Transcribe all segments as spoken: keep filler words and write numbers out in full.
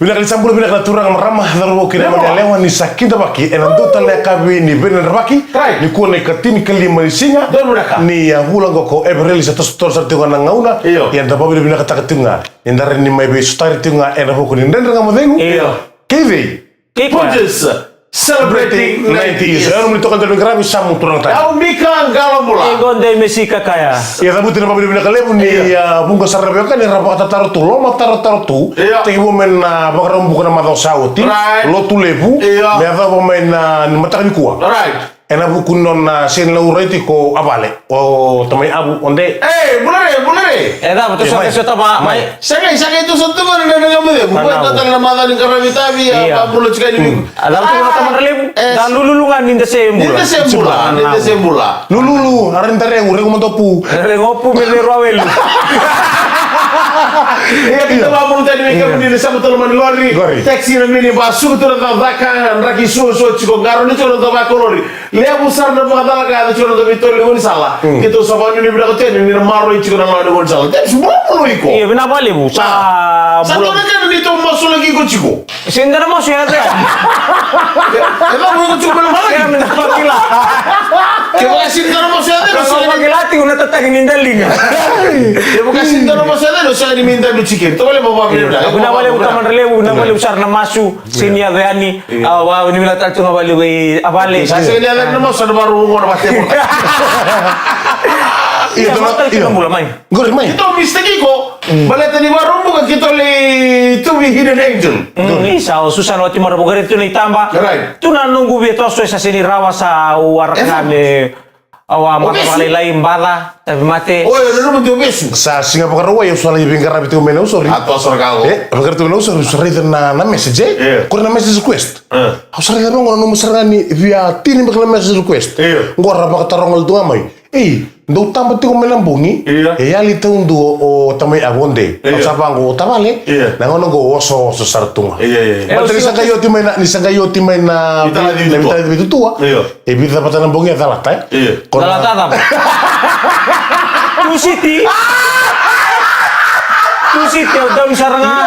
Vinaka ni sa bula vinaka na turaga, marama, cauravou kei na mani yalewa, ni sa kidavaki ena dua tale na yakavi ni Veiyadravi. Right. Nikua na ikatinikalima ni siga. Donu vinaka. Ni a vula qo ko Epereli, sa toso tolu sara tiko ga na gauna. Io. Ia da vakavinavinakataka tiko ga ni da rawa ni mai veisotari tiko ga ena vuku ni Dredre Ga Mo Cegu. Io. Kei cei? Kei koya. Punjas, celebrating ninety years. Io, na nomuni toka ni veiqaravi, sa mo turaga tani. Au Mika Qalobula. Io, qo dei Mesi Kakaya. Ia, cavuti na vakavinavinaka levu ni, io, a, vuqa sara na veiwekani era vakatataro tu, lomatarotaro tu. Io. Tekivu mai na Vakaraubuka na macawa sa oti. Right. Lotu levu. Io. Me yacova mai na, ni mataka nikua. Right. Ena vuku ni nona, a, sega ni laurai tiko a vale. O tamai Avu, o De. Ei, bula re, bula re. E cava, tou sa qai sota mai. Sa qai, sa qai tou sa tu mai na Dredre Ga Mo Cegu. Ko e dua tale na macawa ni qaravi tavi, a, vakabula tiko yani. Io. A cava tu na tamata levu? E. Da lululu ga ni da se bula. Ni da se bula, ni da se bula. Lululu, a, regu, regu mada o Pu. Regu o Pu me vei rua welu. Ia, keitou vakabula tani vei kemuni na sema tale mai ni lori. Lori. Taxi, na minibus, suka tu na cakacaka, draki suasua tiko, qarauni tiko na cava ko lori. Levu sara na vakacalaka e yaco tiko ena noda veitolo ni gaunisala. Mm. Keitou sa vakanuinui vinaka tu yani ni na maroroi tiko na lawa ni gaunisala. James, bula, bula o iko. Io, vinaka vakalevu. Sa, sa bula. Dua na ka neitou masulaki iko tiko. Sega ni dua na masu e yaco yani. E, e cava o iko tiko mai na malaki? Sega ni dua na vakila. Kevaka sega ni dua na masu e yaco yani, o sega ni vakila tiko na tataki ni daliga. Kevaka sega ni dua na masu e yaco yani, o sega ni mai dabe tiko. Tou vale mo vavira. Io, vinaka vakalevu, tamata levu, vinaka vakalevu sara na masu. Sega ni yaco yani. Io. A, vakanuinui vinaka tale tu ga vakalevu vei a vale. Sa sega ni yaco yani na masu, sa na vakarau qo na vate. Io, io, vaka tale tu na bula mai. Qori mai. Keitou mistake iko. Mm. Baleta ni Vakaraubuka keitou lai tu vei Hidden Angel. Mm, isa, o Susana Watimaravu, qori tu na itaba. Right. Tu na noqu via toso e sa sega ni rawa, sa au waraka me Au a mata vakalailai, baca, tauvimate. Oi, o nanuma dua vesu. Sa siga Vakarauwai au sa lai veiqaravi tiko mai Nausori. A toso na ka qo. E, veiqaravi tiko mai Nausori, au sa raica na, na message, e? Io. Qori na message request. E. Au sa raica vaqo, nanuma sara ga ni via tini beka na message request. Io. Qo ra vakataroga tu ga mai. Ei, dou taba tiko mai na bogi. Io. E yali taudua o tamai Avu, o De. Io. Au sa vaqo o tavale. Io. Na gauna qo osooso sara tu ga. Io, io, io. Baleta ni sa qai oti mai na, ni sa qai oti mai na veitalanoa, na veitalanoa veitutua. Io. E vica vata na bogi e calata, e? Io. Ko na calata cava? Tusiti. Tusiti, au dau sara ga.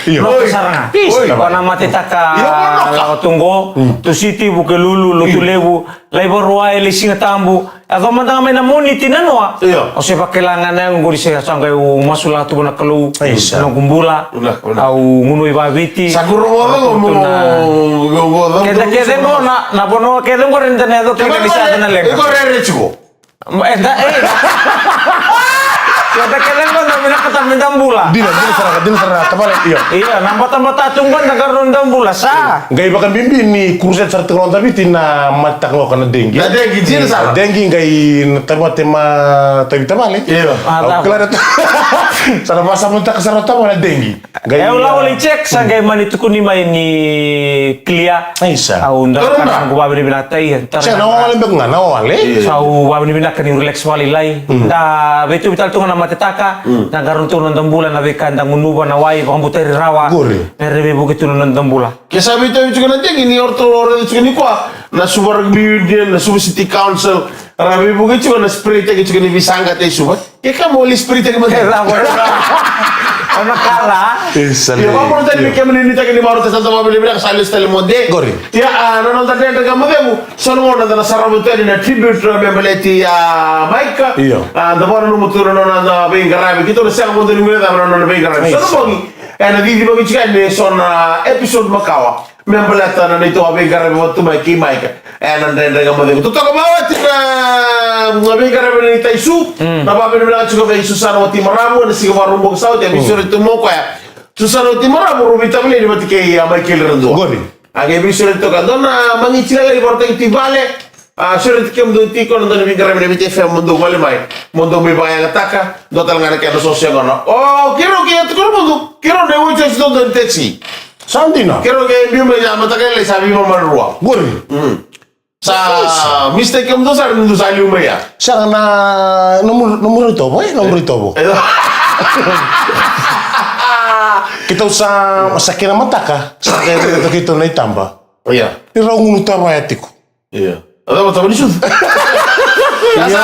Io. Noqu sara ga. Oi. Ko na matetaka. Io, ko na ka. Lako tu qo. Mm. Tusiti, Vukelulu, Lotulevu, Laivarua, e lai Sigatabu. Yaco mada ga mai na Moniti na noa. Io. Au se vakila ga na yaqu qori se sa qai au masulaka tu vua na Kalou. Isa. Noqu bula. Una, una. Au gunu i vaviti. Sa kuro mo, mo, mo, mo, mo, keda kece qo na, na vanua kece qo reda na yaco kina ni sa na leqa. Iko rere tiko. E da, e. Keda kece qo na vinakata me da bula. Dina, dina sara, dina sara, tavale, io. Io, na batabata tu qo na qarauna da bula, sa. Qai vakabibi ni crusade sara tiko na noda Viti na matetaka qo na dengue. Na dengue, dina sara. Dengue qai na tamata ma tavi tavale. Io. Au kila na sara vakasamataka sara tavale na dengue. Qai, e, au lako lai check, sa qai mani tukuni mai ni clear. Isa. Au dau kana noqu vavinavinakataki. Sa na wale beka ga, na wale. Sa au vavinavinaka ni relax vakalailai. Mm. Da veitauvi tale tu ga na matetaka. Mm. Da qarauna tu na noda bula, na veika da gunuva, na wai, vakabutari rawa. Qori. Me ra veivuke tu na noda bula. Ke sa veitauvi tiko na dengue ni oratou raica tiko nikua, na Suva Rugby Union, na Suva City Council, ra veivuke tiko na spray taki tiko ni veisaqata e Suva. Ke ka mo lai spray taki mada. E, ra, ra. Au na kala. Isa. Ia, vakamoce tale vei kemuni, nuitaki ni marautaka, sa da vakavinavinaka, sa lesu tale mo De. Qori. Ia, a, na noda Dredre Ga Mo Cegu, so na gauna da na sarava tu yani na tribute me baleti, a, Maika. Io. A, da vakananuma tu na nona veiqaravi. Keitou na sega mo donu me cava na nona veiqaravi. Isa. So na bogi, e na cicivaki tiko yani so na episode makawa. Me baleta na neitou a veiqaravi vata tu mai kei Maika. E na Dredre Ga Mo Cegu. Totoka mai oti na, na veiqaravi ni tai Su. Mm. Na vakavinavinaka tiko vei Susana Watimaravu, na siga Vakaraubuka sa oti, a veisureti tu mai o koya. Susana Watimaravu, rau veitavaleni vata kei a Maikeli Radua. Qori. A qai veisureti toka. Dua na magiti lailai vakarautaki tu i vale. A, sureti kemudou tiko na dua na veiqaravi na Viti F M, mo dou gole mai. Mo dou mai vakayagataka. Dua tale ga na kena soso yaqona. O, keirau kei a tukuna mo dou. Keirau na iwatch dodonu ni taxi. Sa dina. Keirau ke biu mai ya mataka lailai sa biu mai na rua. Qori. Mm. Sa mistake kemudou sara ni dou sa liu mai ya. Sara na nomu, nomu rai tovo, e? Nomu rai tovo. E. Keitou sa, sa kena mataka, sa kena keitou na itaba. Ia. Ni rau gunu tavaya tiko. Ia. A cava, tava ni sucu? Ia. Sa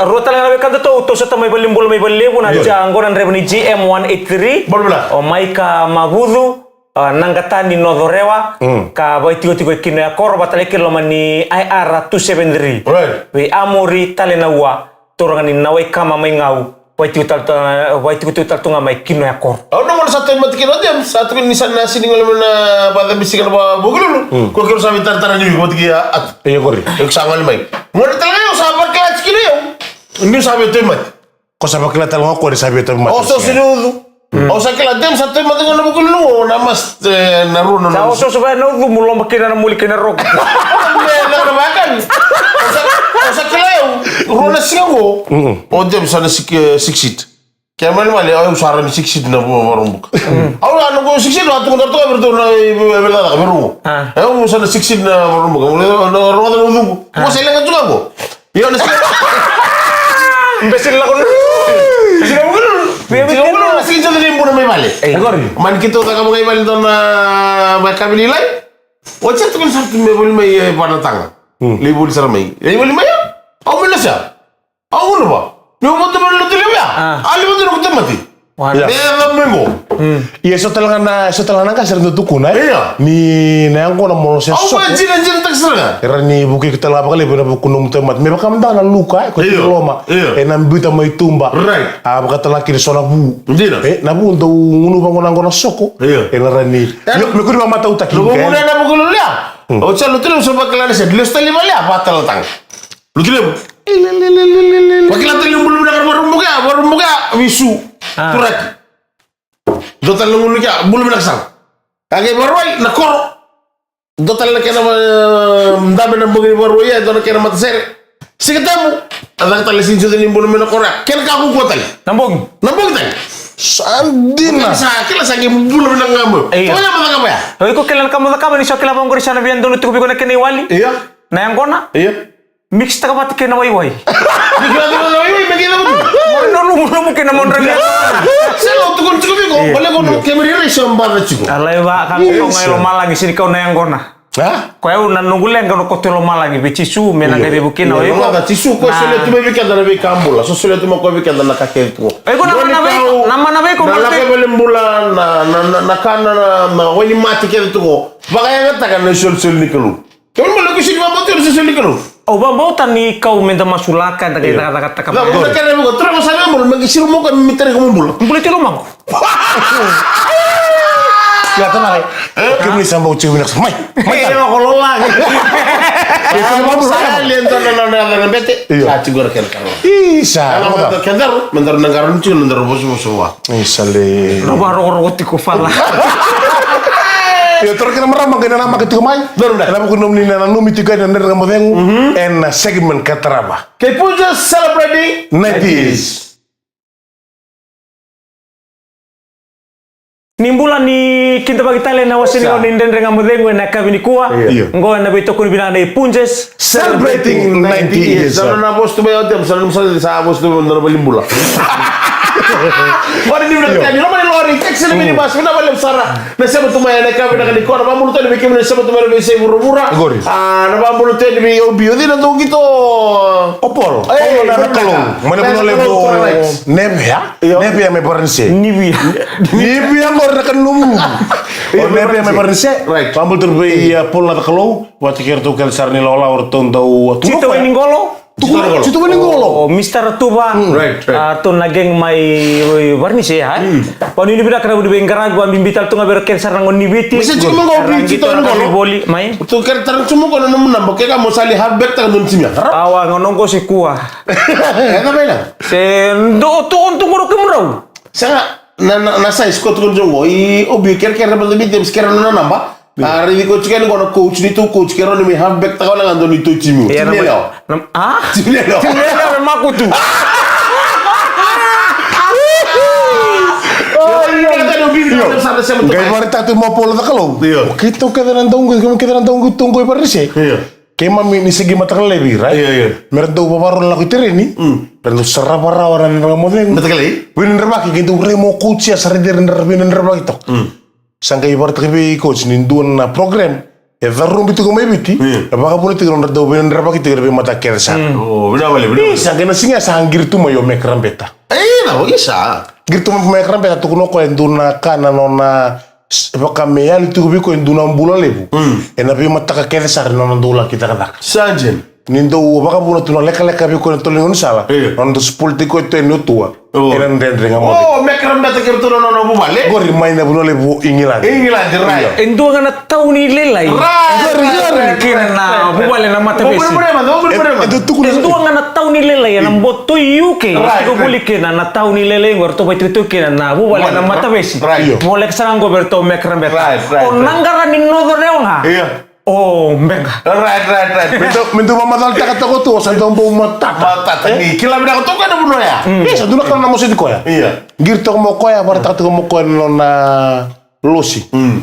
Rua tale ga na wekadatou, tou sota mai valenibula mai Valelevu, na Io. Django na draiva ni G M one eight three. Bula, bula. O Maika Mavucu, a, Naqatani North Orewa, Mm. ka vaitikotiko e Kinoyakoro, vata tale kei loma ni I R two seven three. Right. Vei Amori Talenaua, turaga ni Nawaikama mai Gau, vaitikotiko tale tu, vaitikotiko tale tu ga mai Kinoyakoro. Au na gole sa tauvimate kina o James, sa tukuni ni sa na sini gole mai na vakacabe siga na Vukelulu. Mm. Ko keirau sa veitaratara ni vei vata kei Atu. Io, qori. Iko sa gole mai. Gole tale ga au sa vakila tiko kina au. Niu sa veitauvimate. Ko sa vakila tale ga o koya ni sa veitauvimate. O so sini ucu. Mm. O sa kila James sa tauvimate gona Vukelulu, o na mas, e, na rua na Sa na o so so vaya na ucu, mu loma kina na moli kei na roko. Me na na vakan. O sa, o sa kila au, rua na siga qo. Mm. O James sa na six, e, six seat. Ke mani mani, au sa rani six seat na Vakaraubuka. Au na noqu six seat, au tukuna tu ga vei ratou na, e, e, e, e, e, e, e, e, Ah. E, au sa na six seat na Vakaraubuka. Au na, na, na, na, na, na, Ah. Au sa leqa tu ga qo. Io, na six E, qori. Mani keitou cakava ga i vale dua na vakayakavi lailai. Oti sa tukuni sara tu me voli mai e va na taga. Lai voli sara mai. Lai voli mai ya. Au mai na sia. Au gunu va. Meu vata mai na lotu levu ya. A. A levu dua na kuta mati. Wana. Ia. Me yaco mai qo. Ia, so tale ga na, so tale ga na qase era dau tukuna, e? Ia. Ni na yaqona mo lose soko. Au mai jina, jina taki sara ga. Era ni vukei iko tale ga vakalevu ena vuku nomu tauvimate. Me vaka mada na luka, e, ko tiko loma. Ia. Ena biuta mai tuba. Right. A vakatale ga kina so na vu. Dina. E, na vu dau gunu vaqo na qo na soko. Ia. Ena rawa ni. E. Me, me kua ni vakamatautaki. Lovo muna ena vuku lulu ya. Oti sa lotu levu sa vakila na sede. Lesu tale i vale ya, vakatalataka. Lotu levu. Vakila tale ni bula vinaka na varubuka ya, varubuka ya, visu. A. Turaki. Dua tale na gunu kea, bula vinaka sara. Ka qai vakarwai, na koro. Dua tale na kena, eh, dabe na bogi ni vakarwai ya, dua na kena matasere. Siga Tabu. A caka tale Siga Tabu ni bula mai na koro ya. Kena ka kukua tale. Na bogi. Na bogi tale. Sa dina. Sa kila sa qai bula vinaka ga mai. Io. Koya mo cakava ya. O iko kila na ka mo cakava ni so kila vaqori sa na via donu tiko vei iko na kena iwali. Io. Na yaqona. Io. Mix taka vata kei na waiwai. Mix taka vata na waiwai, me kei na mutu. Mo na lumulumu kei na modra via. Sega, au tukuna tiko vei iko, baleta o na kemuri rai so baca tiko. A lai va, ka ko ga i lomalagi, sega ni kau na yaqona. A? Koya au na noqu leqa na koto i lomalagi vei Jisu, me na qai veivuke na waiwai. Jisu, ko solia tu mai vei keda na veika bula, so solia tu mai ko vei keda na ka kece tu. E ko na mana vei, na mana vei ko na lako vale bula, na, na, na, na kana, na, na wainimate kece tu ko. Vakayagataka na isolisoli ni Kalou. Kemuni mo lako sini vabauta ni solisoli ni Kalou. Au vabauta ni kau me da masulaka, da qai cakacakataka. Io. Na, na kena viko, tura mo sa me bula, me qai siro mo ka me tare ko mo bula. Bula tiko lomaqu. Ia, tama lai. Kemuni sa bau tiko vinaka. Mai, mai. Ia, ko lola. Ia, ko lola. Sa le ndo na, na, na, na bete. Io. Sa tiko na kena karo. Isa. Ala mo ta kedaru, me daru na karo ni tiko, na daru voso voso wa. Isa le. Na varokoroko tiko fala. Io, toro kina marama, qai nanamaki tiko mai. Ena vuku nomuni na nanumi tiko ena Dredre Ga Mo Cegu, ena segment ka tarava. Kei Punjas celebrating nineties. Ni bula, ni kidavaki tale na wase ni gauna ni Dredre Ga Mo Cegu ena yakavi nikua. Io. Qo ena veitokoni vinaka nei Punjas. Celebrating ninety years. Sa na vosa tu mai o James, sa na vosa tu mai na valenibula. Ora ni vinaka tani, loma ni lori, taxi, na minibus, vinaka vakalevu sara. Na sema tu mai na ka vinaka ni kona, vabula tu yani vei kemuni na sema tu mai na veiyasai vuravura. Qori. A, na vabula tu yani vei Obi, o cei na dou qito? O Paul. Paul na Nakalou. Mai na vanua levu o Nevea. Nevea mai Varanise. Nivea. Nivea qori na ka ni luvuluvu. O Nevea mai Varanise. Right. Vabula tu vei, a, Paul na Nakalou. Vata kei ratou kece sara ni lawalawa ratou dau, a, Tito Wainiqolo. Tito Wainiqolo. O Mister Ratuva. Right, right. A, ratou na gang mai, oi, Varanise, a, e? Vanuinui vinaka na vuni veiqaravi, vabibi tale tu ga vei ira kece sara na gone ni Viti. Mai sa tiko mai qo, Tito Wainiqolo. Mai. Ratou kere tara tiko mai qo na nomu naba, ke ka mo sa lai half back taka donu timi ya. Awa, ga noqu se kua. E, na mai na. Se do, tu, tu qoro kemurau. Sega, na, na, na size ko tukuna tiko qo, i Obi kerekere mada vei James, kere nona naba. A, raici koya tiko yani qo na coach, neitou coach, kere ni mai half back taka wale ga dua neitou timi. Timi yalewa. A? Timi yalewa. Timi yalewa me makutu. Qai vakaraitaka tu mai o Paul Nakalou. Io. O keitou kece na dauqu, keitou kece na dauqu tu qo i Varanise. Io. Keimami ni se qai mataka laivi, right? Io, io. Me ra dau vavarau na lako i tereni. Mm. Ra dau sarava rawa na Dredre Ga Mo Cegu. Mataka laivi? Veinadredrevaki, qai dau rai mai o coach ya, sa raici ira na veinadredrevaki toka. Mm. Sa qai vakaraitaka vei coach ni dua na program e carubi tiko mai Viti. Io. E vakavuna tiko na nodra dau veinadredrevaki tiko ena veimataka kece sara. Mm. O, vinaka vakalevu, vinaka vakalevu. Sa qai na siga ya sa qiri tu mai o Mac Rabeta. E, na, o, isa. Qiri tu mai o Mac Rabeta, tukuna o koya e dua na ka na nona S-, vaka me yali tiko vei koya e dua na bula levu. Mm. Ena veimataka kece sara ni nona dau laki cakacaka. Sa dina. Ni dau vakavuna tu na lekaleka vei koya na tolo ni gaunisala. Io. Nona dau spoil tiko koya tu yani o tua. O. Ena Dredre Ga Mo Cegu. O, Mac Rabeta kei ratou na nona vuvale. Qori mai na vanua levu o Igiladi. Igiladi, right. Io. E dua ga na tauni lailai. Right, right, right, right. Kei na vuvale na matabese. Mo vuri, vuri, vuri, vuri. E, e dau tukuna. E dua ga na tauni lailai ena boto i U K. Right, right. Tiko voli kina na tauni lailai qo, ratou vaitikotiko kina na vuvale na matabese. Right. Voleka sara qo vei ratou Mac Rabeta. Right, right, right. O Naqara ni North Rewa ga. Io. O Beqa. Right, right, right. Me dau, me dau vakamacalataka toka tu, o sa dau bau matata. Matata, e? Ni kila vinaka toka na vanua ya. Mm. E, sa dua na ka na mositi koya. Io. Qiri toka mai o koya, vakaraitaka toka mai o koya na nona losi. Mm.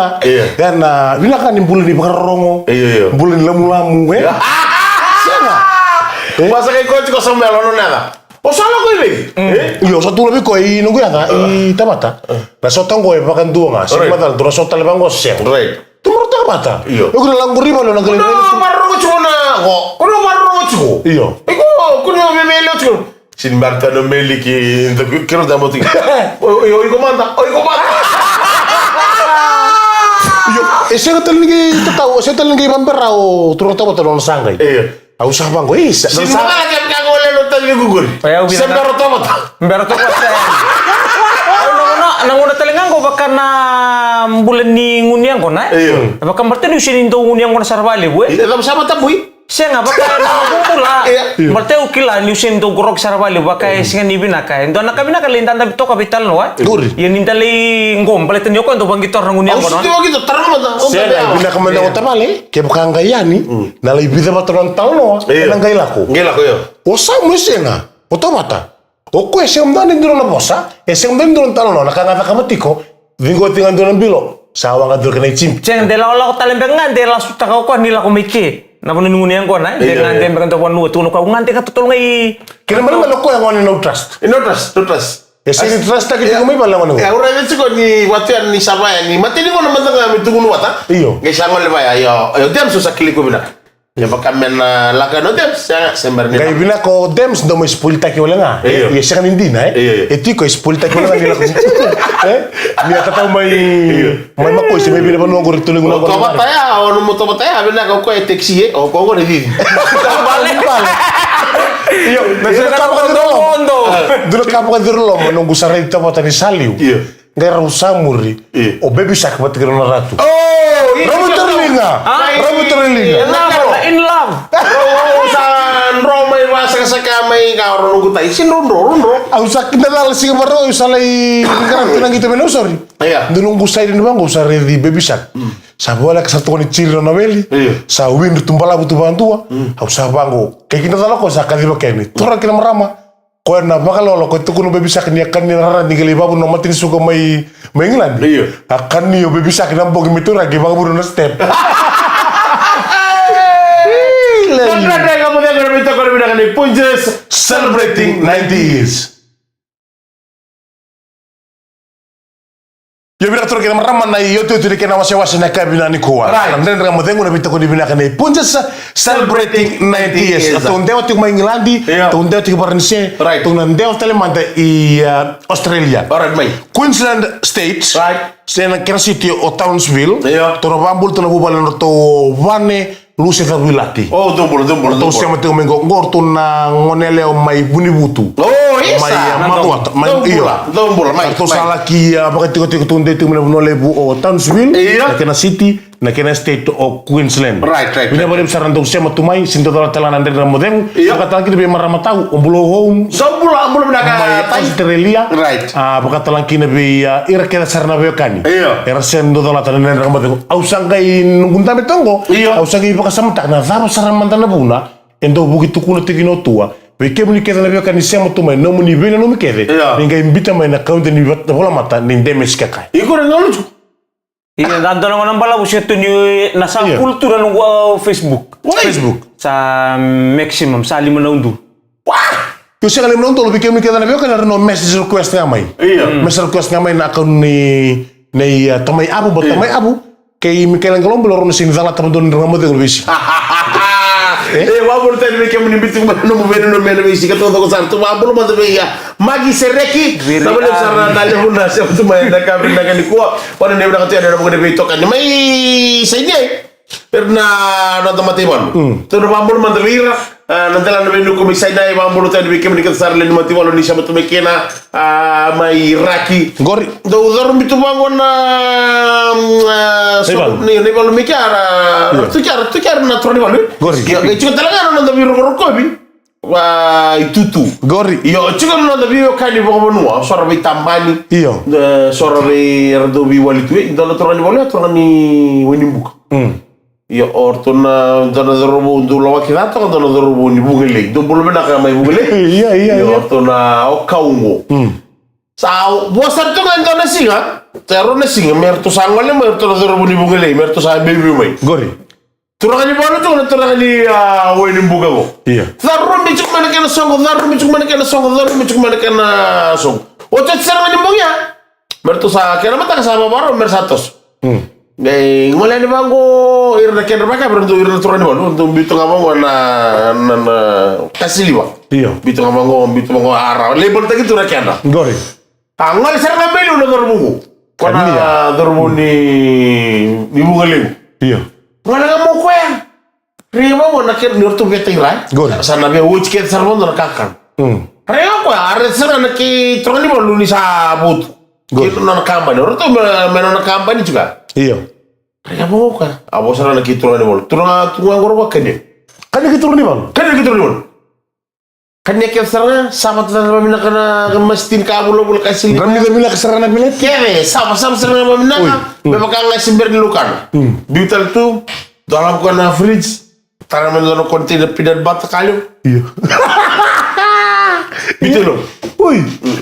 ga. Io. Ia na vinaka ni bula ni vakarorogo. Io, io. Bula ni lamulamu, e? Io. Sega. E? Vasa kai koci ko Samuel, ono nada. O sa lako i vei? Mm. E? Io, sa tu na vei koya i noqu yaca, i Tamata. Na sota qo e vakadua ga, sega. Right. Macala, dua na sota tale vaqo sega. Right. Tu marautaka vata. Io. Io, kua ni lako qori vale, na qai. Kua ni vakarorogo tiko na qo. Kua ni vakarorogo tiko. Io. Iko, kua ni vevele tiko. Sini bera tale na meli ki, ki rau tamo tiko. O, o, o, iko mada, o, iko mada. Io, e sega tale ni qai tatau, e sega tale ni qai vabera o turaga Tamata na nona saqa. Io. Au sa vaqo, e, sa, sa. Sini macala kevaka o lele o tale ni qori. O yau via. Se bera o Tamata. Bera o Tamata. Au na gauna, na gauna tale ga qo vaka na bula ni gunu yaqona, e? Io. Vaka baleta niu sini dau gunu yaqona sara vakalevu, e? E, cava sa vakatabui? Sega, vaka na noqu bula. Io. Baleta au kila niu sini dau qoroki sara vakalevu, vaka e sega ni vinaka, e. Dua na ka vinaka lai dadabe toka vei talanoa, e? Qori. Ia ni da lai qo, baleta ni o koya dau vaqitora na gunu yaqona. Au sini vaqitora, tara mada. Sega, vinaka mada o tavale. Kevaka qai yani, na lai vica vata na talanoa, io, ena qai lako. Qai lako, io. O Samu e sega, o Tamata. O koya e sega mada ni dua na vosa, e sega mada ni dua na talanoa, na ka ga cakava tiko, ciqoti ga dua na bilo, sa waqa dua kena ijipi. Sega, de lakolako tale beka ga, de lasutaka o koya ni lako mai ke. Na vanua ni gunu yaqona, e? De ga, de beka dua vanua, tukuna o koya, au ga de ka totolo ga i. Kena ibalebale o koya gone no trust. E no trust, no trust. E sega ni trust taki tiko mai vale gone. E, au raica tiko ni vatu yani ni sa vaya ni mate ni gone mada ga me tukunu vata. Io. Qai sa gole vaya, io, io, James, au sa kilai koya vinaka. Ia vaka me na lako yani o Dems, sega, se bera ni. Qai vinaka o Dems, dau mai spoil taki wale ga. Io. Ia sega ni dina, e? Io, io. E tiko e spoil taki wale ga ni lako. E? Ni a tatau mai, io, mai Makoi, se mai vei na vanua qori tolegu na. O qori. Tovata ya, o nomu tovata ya, vinaka o koya e taxi, e? O koya qori e cici. Bale. Bale. Io, na dua na ka vakacuru loma. Dua na ka vakacuru loma, noqu sa raici tovata ni sa liu. Io. Qai rau sa muri. Io. O Baby Shark vata kei rau na ratu. Oh, io. Rau veitauri liga. Ah? Rau veitauri liga. In love, in love. Rau, rau sa dro mai vasakasaka mai ka rau noqu tai. Sin dro, dro, dro. Au sa kidacala siga varau, au sa lai qarava tu na qito me nau sori. Io. Dua noqu side ni vaqo, au sa raici Baby Shark. Mm. Sa voleka sa toka ni jiri na weli. Io. Sa win tu balavu tu vadua. Mm. Au sa vaqo. Kei kidacala ko sa kaciva keni. Tora kina marama. Koya na vakalolo, koya tukuna o Baby Shark ni a kania na rara ni qai lai vavuna o Martin Suka mai, mai England. Io. A kania o Baby Shark na bogi me taura qai vakavuna na step. Ih, lei. Dra, dra, dra, ka mo cegu na veitokoni vinaka nei Punjas, celebrating ninety years. Io, vinaka turaga kei na marama, na iotioti ni kena wasewase na yakavi vinaka nikua. Right. Na Dredre Ga Mo Cegu, na veitokoni vinaka nei Punjas, celebrating ninety years. Yes. Tou dewa tiko mai Igiladi, io, tou dewa tiko Varanise, right, tou na dewa tale mada i, uh, Australia. Alright, mai. Queensland State, right, se na kena city o Townsville, io, tou na vakabula tu na vuvale na nodratou vane, Luse Cavuilati. O, cau bula, cau bula, cau bula. Ratou sema tiko mai qo, qo ratou na gone yalewa mai Vunivutu. O, isa. Mai, a, Macuata, mai, io. Cau bula, cau bula, mai, mai. Ratou sa laki, a, vakatikotiko, tou dei tiko mai na vanua levu o Townsville, io, na kena city, na kena state o Queensland. Right, right, right. Vinaka vakalevu sara na dau sema tu mai, sega ni dau cola tale ga na Dredre Ga Mo Cegu. Io. Vakatalega kina vei marama tau, o Bula Home. Cau bula, bula vinaka, mai Australia. Right. A, vakatalega kina vei, a, ira kece sara na veiwekani. Io. Era sega ni dau colata na Dredre Ga Mo Cegu. Au sa qai noqu dabe toka qo. Io. Au sa qai vakasamataka na cava sara mada na vuna e dau vuki tukuna tiko kina o tua Vei kemuni kece na veiwekani sema tu mai, nomuni veinanumi kece. Ia. Ni qai biuta mai na kaunti ni vat-, volamata ni Demes kekaya. Iko na gauna tu. Ia, da dua na gauna balavu se tu ni na sa, ia, full tu na noqu, uh, Facebook. Oi. Facebook. Sa maximum, sa lima na udolu. Wa! Io, sega lima na udolu, vei kemuni kece na veiwekani, era na message request ga mai. Ia. Mm. Message request ga mai na account ni, ni, uh, Tamai Avu, but, ia, Tamai Avu. Kei Mikaela Qalobu, rau na sega ni calata vakadua ni ra na moce qo na veisiga. E? E, vakabula tale vei kemuni biuta mai na nomu veinanumi ena veisiga taucoko sara tu, vakabula mada vei, ia, Maki Sereki. Very nice. Sa vakalevu sara na levu na sema tu mai ena yakavi vinaka nikua. Vua na vinaka tu yani ena vuku ni veitokani mai Saini. Era na noda mataivalu. Mm. Tou na vakabula mada vei ira. A, na delana vei Nuku mai Saini, vakabula tu yani vei kemuni kece sara lewe ni mataivalu ni sema tu mai kina, a, mai Raki. Qori. Dou cauravou tu vaqo na, mm, a, so, ni, ni valu mai kea, a, tu kea, tu kea na turaganivalu. Qori. Io, qai tiko tale ga na noda veirokorokovi. Wa, i Tutu. Qori. Io, tiko na noda veiwekani vakavanua, so ra veitabani. Io. E, so ra vei, era dau veiwali tu, e, dua na turaganivalu, e, turaga ni Wainibuka. Mm. Io, o ratou na, dua na cauravou dau lawaki ca toka, dua na cauravou ni Vugalei. Dou bula vinaka mai Vugalei. Ia, ia, io, ia. O ratou na, o kau qo. Mm. Sa, vua sara tu ga e dua na siga, sa rua na siga, me ratou sa gole mai, ratou na cauravou ni Vugalei, me ratou sa beibi mai. Qori. Turaganivalu tu na turaga ni, a, Wainibuka qo. Ia. Sa rua me tiko mai na kena soqo, sa rua me tiko mai na kena soqo, sa rua me tiko mai na kena soqo. Oti, oti sara ga ni bogi ya. Me ratou sa, kena mataka sa vavarau, me ra sa toso. Mm. Qai gole yani vaqo, ira na kedra vakayakavi, ira na turaganivalu, dou biuta ga vaqo na, na, na kasiliva. Io. Biuta ga vaqo, biuta vaqo, a ra label taki tu na kedra. Qori. A gole sara ga mai liu na cauravou. Ko na cauravou ni, ni Vugalei. Io. Gole ga mai o koya. Raica vaqo na kena ni ratou veta i ra. Qori. Sa na via oti kece sara vaqo na kakana. Mm. Raica o koya, a raica sara na kei turaganivalu ni sa votu. Qori. Kei nona kabani. O ratou me, me nona kabani tiko. Io. Raica vaqo o koya. A vosa sara na kei turaganivalu. Turaga, turaga qori o koya kania. Kania kei turaganivalu. Kania kei turaganivalu. Kania kece sara ga, sa vata sara vakavinaka na, na masitini ka vulavula ka sili. Dra mita vinaka sara na veleti. Kece, sava, sava sara ga vakavinaka. Oi. Mm. Me vaka ga se bera ni laukana. Mm. Biu tale tu, dolava koya na fridge, tara mai na dua na container peanut butter ka levu. Io. Biu tale. Oi. Mm.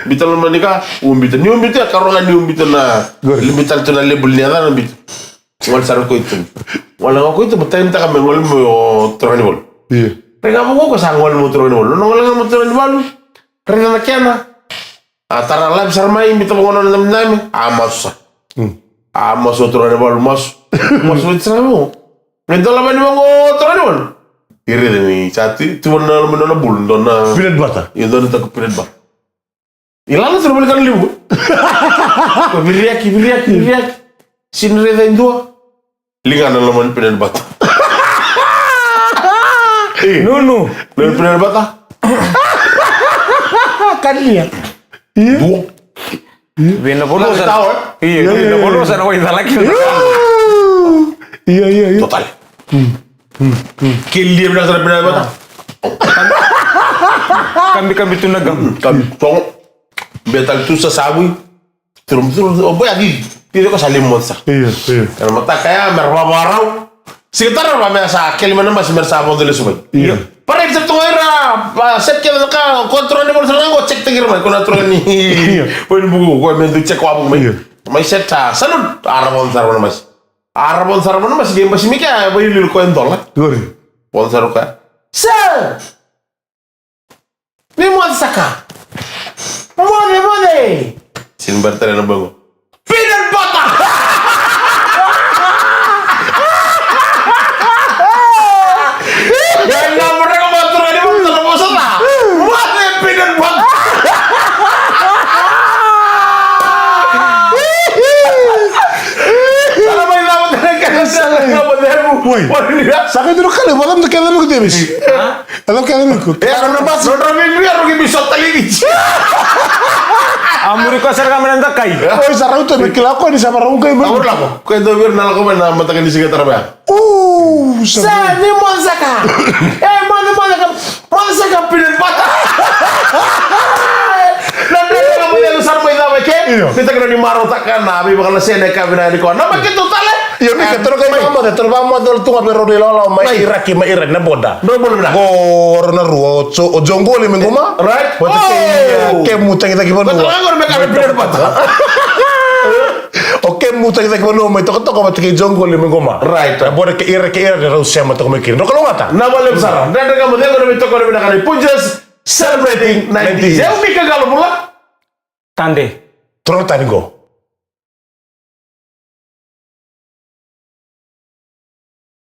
Biu tale mai ni ka, ubiu tale. Ni ubiu tale, karua ga ni ubiu tale na, qori, biu tale tu na label ni yacana, biu tale. Gole sara ko i tuba. Gole ga ko i tuba, taimtaka me gole mai o turaganivalu. Io. Raica vaqo ko sa gole mai o turaganivalu. Nona gole ga mai o turaganivalu. Raica na kena. A tara live sara mai, biuta vaqo nona damidami. A masu sa. Mm. A masu o turaganivalu, masu. Masu oti sara vaqo. Me dolava yani vaqo o turaganivalu. I raica ni sa tu, tu na loma ni nona bulu, dua na peanut butter. Io, dua na taku peanut butter. I lala sara voli kana levu. Ko viriaki, viriaki, viriaki. Sini raica e dua. Ligana na loma ni peanut butter. E. Nunu. Loma ni peanut butter. Kania. Dua. Vei na vanua sa. Io, vei na vanua sa na wai calaki. Io, io, io. Total. Kelia vinaka sara peanut butter. Kabi, kabi tu na gum. Kabi, sogo. Beta tu sa savui. Turu, turu, o boy adi. Tiri ko sa limo sa. Io, io. Era mataka ya, me ra vavarau. Siga tara va me sa keli mai na masi me ra sa vodo lesu mai. Io. Para sa toga ira, va set kece na ka, ko turaganivalu sara ga, ko check taki ira mai, ko na turaga ni. Io. Ko ni buku, ko me du check wa buku mai. Io. Mai set a, salute, a ra vodo sara na masi. A ra vodo sara na masi, ke masi mi ke, a, va ililu ko e dola. Qori. Vodo sara ko. Sir! Ni moce saka. Moce, moce. Sini bera tale na boy qo. Peanut butter. Ena mureka maturaga ni maturaga vosa ta. Moce peanut butter. Sala mai na maturaga kena sala na maturaga. Oi. Saka tu kale, vaka mta kena mta kena. Ha? Ela kaya vei iko. E, nodra basi. Nodra vei vei, nodra vei vei sota lili. A muri koya sara ga mai na dakai. Oi, sa rauta me kila koya ni sa varau kai mai. Au lako. Koya dau vei ira na lako mai na mataka ni siga tara mai. Uu, sa ni moce saka. E, moce, moce saka. Moce saka peanut butter. Na dredre ga mai yalu sara mai cava ke. Io. Ni takina ni marautaka na veivakanasene ka vinaka ni koya. Na maketu tale. Io, Mika, toro kai vakamoce, toro vakamoce, toro tu ga vei rau na ilawalawa mai Iraki, mai Iran, na boda. Qo rau na rua, o Jo-, o Joe Goli mai Goma. Right. Vata kei, oh, e, Kemu Takitaki Vanua. O Kemu Takitaki Vanua mai Tokatoka vata kei Joe Goli mai Goma. Right. Na boda kei Iraki, Iran, rau sema toka mai kina. Dou kalougata. Na vale sara. Dredre Ga Mo Cegu, na veitokoni vinaka ni Punjas, celebrating ninety. Celebrating ninety. Yau Mika Qalobula. Tade. Toro tani qo.